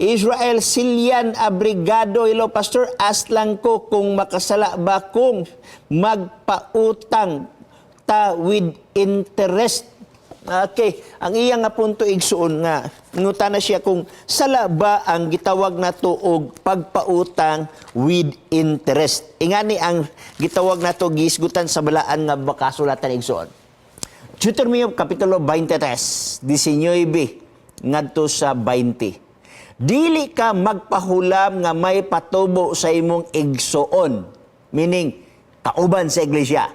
Israel Silian Abrigado, "Hello, Pastor, ask lang ko kung makasala ba kung magpautang ta with interest?" Okay, ang iya nga punto, igsuon, nga ngutana siya kung sala ba ang gitawag nato og pagpautang with interest. Ingani ang gitawag nato gihisgutan sa balaan nga makasulatan, igsuon. Deuteronomio Kapitulo 23, 19 ngadto sa 20. "Dili ka magpahulam nga may patubo sa imong igsuon," meaning kauban sa iglesia,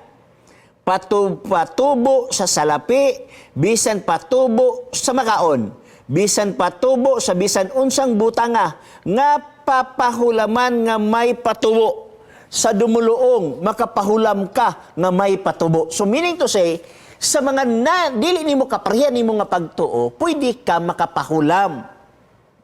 "patubo sa salapi, bisan patubo sa makaon, bisan patubo sa bisan unsang butanga nga papahulaman nga may patubo. Sa dumuluong, makapahulam ka nga may patubo." So meaning to say, sa mga na, dili nimo kapareha nimo nga pagtuo, pwede ka makapahulam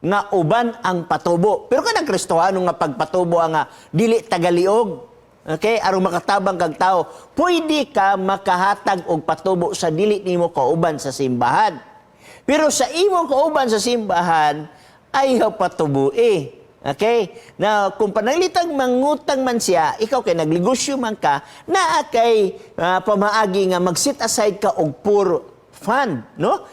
nga uban ang patubo. Pero kanang Kristohano nga pagpatubo ang nga dili tagaliog, okay, aron makatabang kag tao, pwede ka makahatag og patubo sa dili nimo kauban sa simbahan. Pero sa imong kauban sa simbahan, ayaw patuboi. Okay? Now, kung pananglitang mangutang man siya, ikaw kay nagnegosyo man ka, naa kay pamaagi nga mag-set aside ka og poor fund, no?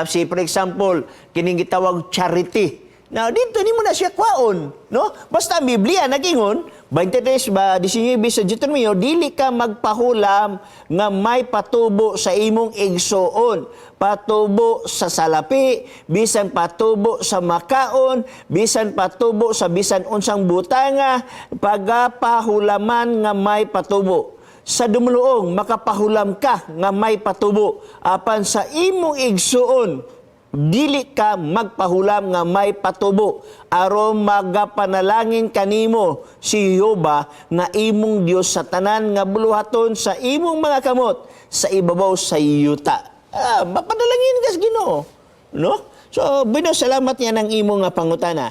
Si for example, kining gitawag charity. Now, dito nimo na siya kwaon, no? Basta ang Biblia nagingon, 23 ba 19 sa Deuteronomio, dili ka magpahulam nga may patubo sa imong igsuon. Patubo sa salapi, bisan patubo sa makaon, bisan patubo sa bisan unsang butanga, pagapahulaman nga may patubo. Sa dumuluong, makapahulam ka nga may patubo. Apan sa imong igsuon, dili ka magpahulam nga may patubo, aron magapanalangin kanimo si Jehova nga imong Dios sa tanan nga buluhaton sa imong mga kamot sa ibabaw sa yuta. Ah, mapanalangin ka sa Ginoo, no? So, bueno, salamat niya ng imong nga pangutana.